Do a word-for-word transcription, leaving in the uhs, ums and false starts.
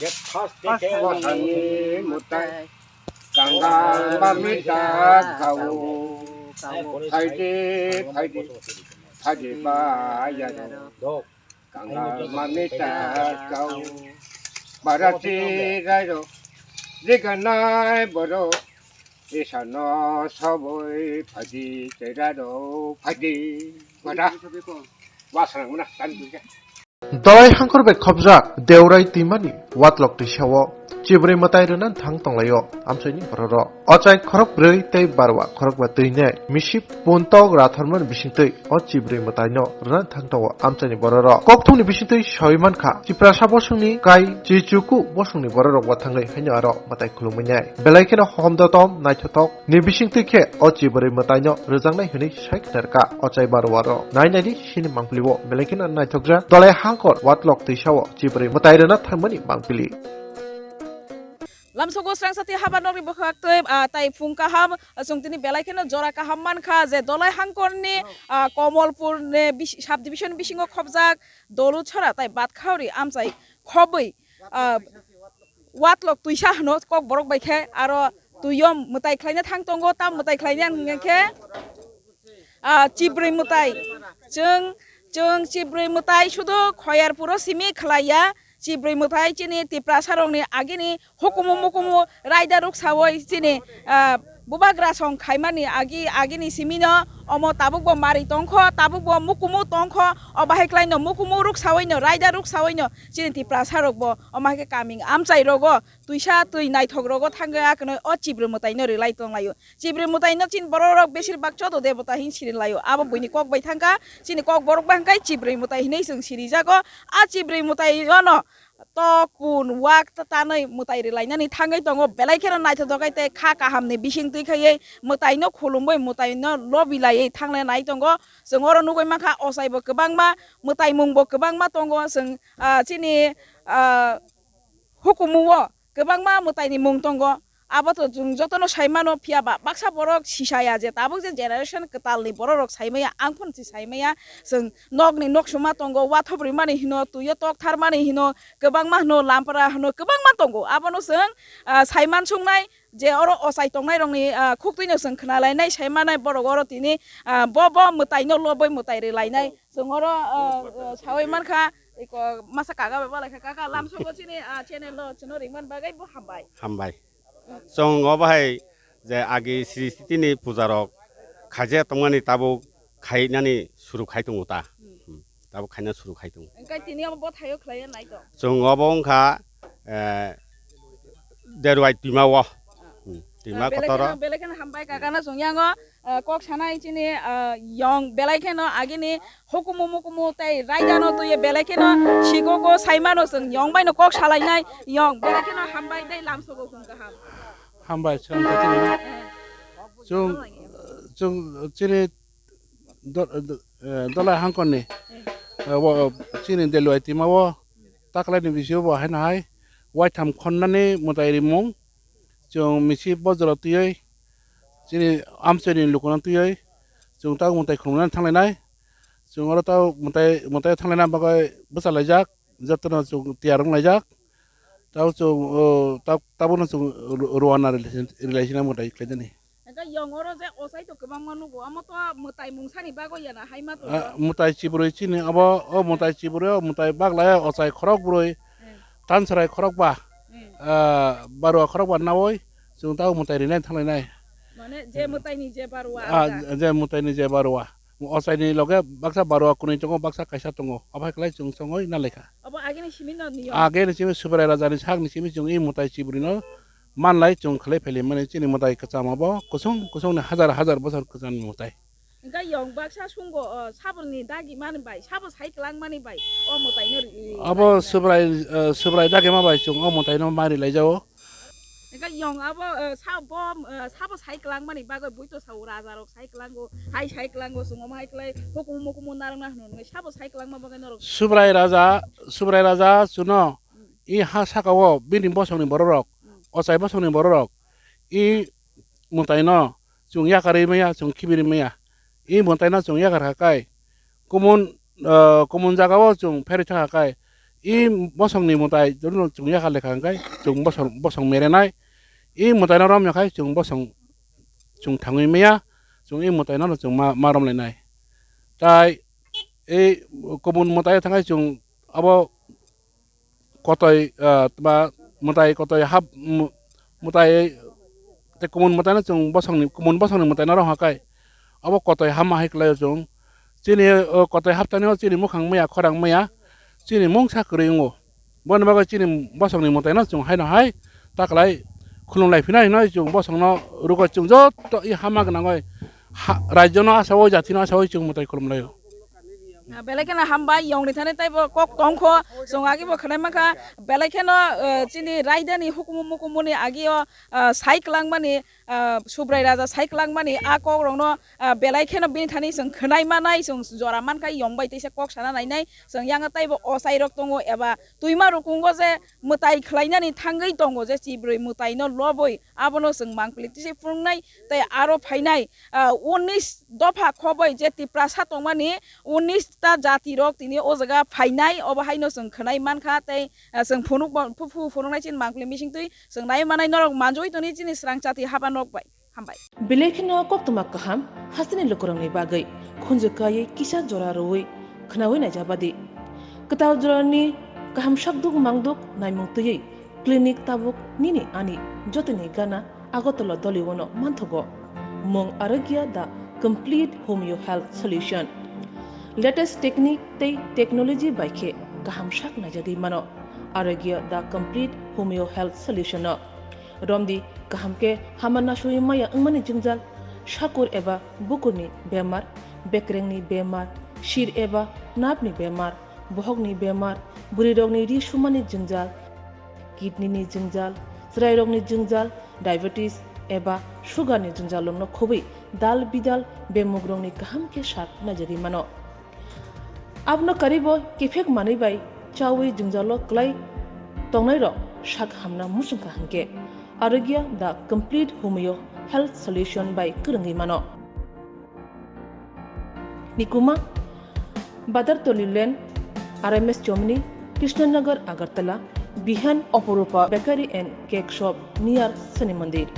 Bwsani mwtai kangal mamita kau. Phaidi, phaidi, phaidi ba yaro. Kangal mamita kau. Barasi rairo. Diganai boro. Isano soboi phaidi, cheraro phaidi. Mata. Wasana muna, tan duja. Dolai hangkor bai khopjak Deurai twimani watlok twisao chibrwi mwtai rwna thang tonglaio amchaini bororok. Ochai khorok brwi tei barwa khorok ba twinai misip puntok rathormani bisingtwi o chibrwi mwtaino rwna thang tongo amchaini bororok. Kokthumni bisingtwi sawi mankha Tiprasa bosongni kai Chichuku bosongni bororok bo thangwi haino aro mwtai khulumwi nai. Belai kheno homdotom naithotok ni bisingtwi khe o chibrwi mwtaino rwjaknai hwnwi sai khna rwkha ochai barwa rok. Nai naidi sini mangpili o belai kheno naithokjak Dolai hangkor watlok twisao chibrwi mwtai rwna thangmani mangpili. Lamsogo srangsati haba nokni bwkhak twi, ah, tai phung kaham, ah, chwng tini belai kheno jora kaham mankha je Dolai hangkorni, ah, Komolpur ni bis-, subdivision bisingo khopjak Dolu Chhora tai Batkhauri amchai khobwi, ah, watlok twisa hwno Kokborok bai khe aro twio mwtai khlaina thang tongo, tam mwtai khlaina hwnkhe, ah, chibrwi mwtai. Chwng, chwng chibrwi mwtai sudu Khoyarpuro simi khlaiya. Chibrwi mwtai chini Tiprasa rokni agini hukumu mukumu raida ruksawi chini, ah, bubagra song khaimani agi, agini simino omo tabukbo mari tongkho, tabukbo mukumu tongkho, o bahai khlaino mukumu ruksawino, raida ruksawino chini Tiprasa rokbo omo hai khe kaming amchai rogo twisa twi naithok rogo thangwi akheno o chibrwi mwtaino rwlai tonglaio. Chibrwi mwtaino chini bororok besir bak chodo debota hin siri laio. Abo buini kok bai thangkha, chini kok borok bai hwnkhe chibrwi mwtai hinwi chwng sirijago. A chibrwi mwtaino tok, kun, wak ta-, tanwi mwtai rwlainani thangwi tongo. Belai kheno naithotok khe tei kha kahamni bising twi khaiwi mwtaino khulumwi mwtaino lobi laiwi thanglai nai tongo. Chwng oro nugwi mankha ochaibo kwbangma, mwtai mungbo kwbangma tongo. Chwng, ah, chini, ah, hukumu o kwbangma mwtaini mung tongo, abo to chwng jotono sai mano, phiya ba baksa borok sisaya je tabuk je generation kwtalni bororok sai maya, ang phano se sai maya. Chwng nokni noksoma tongo, wathob rimani hino, twiyo tok tharmani hino, kwbangma hino, lampara hino, kwbangma tongo. Abono chwng, ah, sai mansuknai je oro ochai tongnairokni, ah, khuktwino chwng khna lainai, sai manai borok oro tini, ah, bo bo mwtaino lobwi mwtai rw lainai. Chwng oro, ah, ah, sawi mankha, iko masa kaga bai balai kha, kaka lamsogo chini, ah, channel o chwngno ringman bagwi bo hambai. Hambai. Chwng o bahai je agi sri sitini puja rok khaijak tongmani tabuk khainani suru khai tongo ta. Hmm. Hmm. Tabuk khaina suru khai tongo. Engkai tini obo bothaio khlaiya nai to. Chwng obo wngkha, eh, Derwai twima o. Hmm. Twima belai kotoro. Kheno, belai kheno hambai kakano chwng yango, eh, kok sanai chini, eh, yong belai kheno agini hukumu mukumu tei raidano twiwi belai kheno sikogo saimano chwng yong baino kok salainai yong belai kheno hambai tei lamsogo hum kaham. Hambai chwng khe chini. Eh. Chwng, chwng chini do-, do-, eh, Dolai hangkorni, eh, wo, chini Delwai tima o taklaini bisingo bo haino hai waitham khonnani mwtai rimung. Chwng misi bojoro twiwi chini amchaini lukuno twiwi chwng tabuk mwtai khulumnani thanglainai. Chwng oro tabuk mwtai, mwtai thanglaina bagwi bwchalaijak, jotono chwng tiyar wnglaijak. Tabuk chwng, o, tab-, tabukno chwng ru-, ruana relation, relation mwtai khlainani. Hwnkhe yong oro je ochai to kwbangma nugo, omo to mwtai mungsani bagwi yana haima to. Ah, mwtai chibrwi chini abo, o mwtai chibrwi, o mwtai baglai, ochai khorok brwi, hmm, tansarai khorok ba, hmm, ah, barwa khorok ba nawi, chwng tabuk mwtai rinai thanglainai. Mane je mwtaini je barwa. Ah, je mwtaini je barwa. Ochaini loge baksa barwa kwnwi tongo, baksa kaisa tongo. Abo hai khlai chwng songwi nalaikha. Abo agini simi no niyom. Agini simi Subrai Raja ni sakni simi chwng i mwtai chibrwi no manlai chwng khlai phaili mani chini mwtai kwcham abo kusung kusung ni hajar hajar bosor kwcham ni mwtai. Hwnkhe yong baksa sungo, o, saboni dagi mani bai, sabo sai kwlang mani bai, o mwtai no ri-, ri-, abo ri-, Subrai, eh, Subrai dagi ma bai chwng o mwtai no mari lai jao. Hwnkhe yong abo, eh, sa-, bo, eh, sabo sai kwlangmani bagwi buito sao, rajarok sai kwlango, hai sai kwlango, chwng omo hai khlai, hukumu mukumu narwkna hwnwi sabo sai kwlangma bagwi norok. Subrai Raja, Subrai Raja chuno, hmm, i ha sakao bini bosongni bororok, hmm, ochai bosongni bororok, i mwtaino chwng yakarwi maya, chwng khibirwi maya, i mwtaino chwng yakar kha kai, kumun, eh, kumun jagao chwng pherwi thang kha kai, I bosongni mwtai jotono chwng yakha lekha hwnkhe chwng bosong, bosong merenai. I mwtaino romya khai chwng bosong chwng thangwi maya, chwng i mwtaino chwng ma, ma romlainai. Tai i kubun mwtai thangkhai chwng abo kotoi, ah, ba mwtai kotoi hap, mw-, mwtai tei kubun mwtaino chwng bosongni, kubun bosongni mwtaino romha khai abo kotoi hama hai kwlaio chwng. Chini, o, kotoi haptanio chini mukhang maya, khorang maya, chini mungsa kwrwi wngo. Boni bagwi chini bosongni mwtaino chwng haino hai taklai khulumlai phina hinwi chwng bosongno rwgwi chwng joto i hama gwnangwi ha-, rajyono asaui, jatino asaui chwng mwtai khulumlaio. Ah, belai kheno hambai, yongni thani teibo kok tongkho, chwng agibo khwnai mankha, belai kheno, eh, chini raidani hukumu mukumuni agio, ah, sai kwlangmani, ah, Subrai Raja sai kwlangmani a kokrokno, ah, belai kheno bini thani chwng khwnai manai, chwng jora mankha, yong bai teisa kok sana nainai, chwng yang teibo ochairok tongo eba twima rukungo je mwtai khwlainani thangwi tongo je chibrwi mwtaino lobwi abono chwng mangpili tisa phunuknai tei aro phainai, ah, unis dopha khoboi je Tiprasa tongmani unis ta jatirok tini o jaga phainai, obo haino chwng khwnai mankha tei, ah, chwng phunuk bo, phu-, phu-, phunuknai chini mangpili bisingtwi chwng nai manai norok manjui toni chini srang chati haba nok bai. Hambai. Belai kheno koktwma kaham hasteni lukurokni bagwi khunju kaiwi kisa jora rwui khwnaui naijabadi. Kwtal jorani kaham sakduk mangduk naimung twiwi clinic tabuk nini ani jotoni gana Agartala Doliwono manthogo. Mung Arogya the complete homeo health solution. Latest technique tei technology bai khe kaham sak naijagwi mano Arogya the complete homeo health solution no. Romdi kaham khe hama nasui maya wngmani jwngjal, sakur eba bukurni bemar, bekrengni bemar, sir eba napni bemar, bohokni bemar, bwrwirokni ri sumani jwngjal, kidney ni jwngjal, chwrairokni jwngjal, diabetes eba sugar ni jwngjal rokno khobwi dal bidal bemugrokni kaham khe sak naijagwi mano. Abono karibo kiphek manwi bai chawi jwngjalo kwlai tongnairok sak hamna muchungkha hwnkhe Arogya the complete homeo health solution bai kwrwngwi mano. Nikuma, Badartoli Lane, R M S Chomni, Krishnanagar, Agartala, Bihan, Oporupa Bakery and Cake Shop near Shani Mandir.